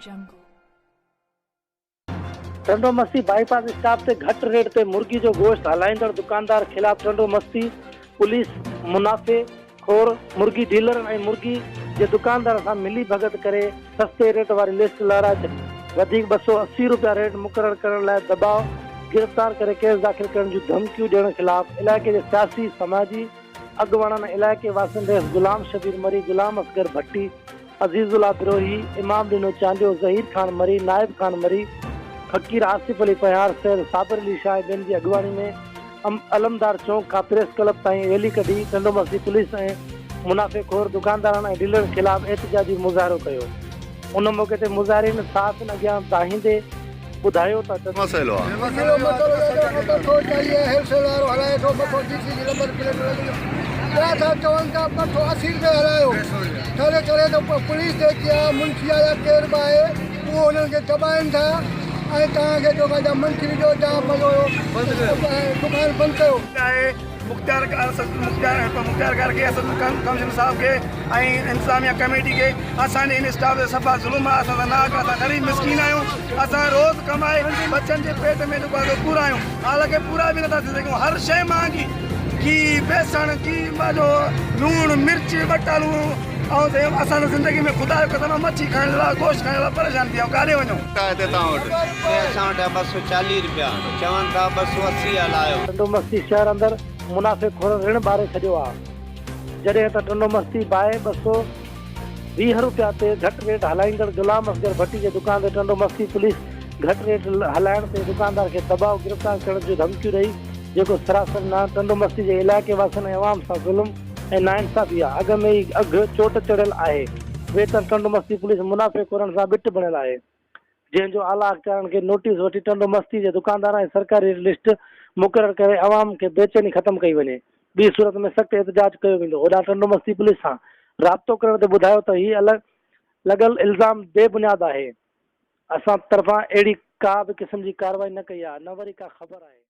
Jungle. Tando Masti by pass stop تي گهٽ rate تي مرغي جو گوشت هلائيندڙ دڪاندار خلاف ٽنڊو مستي پوليس منافعي خور مرغي ڊيلرن ۽ مرغي جي دڪاندارن سان ملي ڀڳت ڪري سستي ريٽ واري لسٽ لهرائي ڇڏي، وڌيڪ 280 روپيا ريٽ مقرر ڪرڻ لاء دٻاء، گرفتار ڪري ڪيس داخل ڪرڻ جون ڌمڪيون ڏيڻ خلاف علائقي جي سياسي، سماجي اڳواڻن ۽ علائقي واسين رئيس غلام شبير مري، غلام اصغر ڀٽي، عزيز الله بروهي، امام ڏنو چانڊيو، ظهير خان مري، نائب خان مري، فقير آصف علي پنهيار، سيد صابر علي شاهه ۽ ٻين جي اڳواڻي ۾ علمدار چونڪ کان پريس ڪلب تائين ريلي ڪڍي ٽنڊو مستي پوليس ۽ منافعي خور دڪاندارن ۽ ڊيلرن خلاف احتجاجي مظاهرو ڪيو. ان موقعي تي مظاهرين صحافين اڳيان دانهيندي ٻڌايو ته. مسئلو آ. مسئلو مسئلو ڏاڍو مٿو چاهي هيل سيل وارو هلائي ٿو مٿو ڊي سي جي نمبر پليٽ لڳي ٻيا ٿا چون ته 280 روپيه هلايو ٺري ٺري ته پوليس جيڪي آ منشي آ يا ڪير به آهي اهو هنن کي دٻائن ٿا ۽ توهان کي جوکا جا منشي وجهو جا پنهنجو دڪان بند ڪيو. آهي مختيارڪار مختيارڪار کي اسسٽنٽ ڪمشنر صاحب کي ۽ انتظاميا ڪميٽي کي اسان جي هن اسٽاف تي صفا ظلم آهي اسان سان ناحق اسان غريب مسڪين آهيون اسان روز ڪمائي ٻچن جي پيٽ ۾ جيڪو آهي سو پورا آهيون حالانڪه پورا به نٿا ٿي سگهون هر شيء مهانگي گيهه بيسڻ گيهه پنهنجو لوڻ مرچ ٻٽالون ۽ سائين اسان ته زندگي ۾ خدا جو قسم آهي مڇي کائڻ لاء گوشت کائڻ لاء پريشان ٿي ويا آهيون ڪاڏي وڃون. هتي توهان وٽ؟ هتي اسان وٽ آهي 240 رپيا چون ٿا 280 هلايو. ٽنڊو مستي شهر اندر منافعي خورن رڻ ٻاري ڇڏيو آ جڏهن ته ٽنڊو مستي باء 220 روپيا تي گهٽ ريٽ هلائيندڙ غلام اصغر ڀٽي جي دڪان تي ٽنڊو مستي پوليس گهٽ ريٽ هلائڻ تي دڪاندار کي دٻاء گرفتار ڪرڻ جون ڌمڪيون ڏئي جيڪو سراسر نا ٽنڊو مستي جي علائقي واسين ۽ عوام سان ظلم ۽ ناانصافي آ اڳ ۾ ئي اگهه چوٽ چڙهيل آهي ويتر ٽنڊو مستي پوليس منافعي خورن سان ٻٽ بڻيل آهي. جنهن جو اعليٰ اختيارن کي نوٽيس وٺي ٽنڊو مستي جي دڪاندارن ۽ سرڪاري ريٽ لسٽ مقرر ڪري عوام کي بيچيني ختم ڪئي وڃي ٻي صورت ۾ سخت احتجاج ڪيو ويندو هوڏانهن ٽنڊو مستي پوليس سان رابطو ڪرڻ تي ٻڌايو ته هي لڳل الزام بي بنياد آهي اسان طرفان اهڙي ڪا به قسم جي ڪارروائي نه ڪئي آهي نه وري ڪا خبر آهي.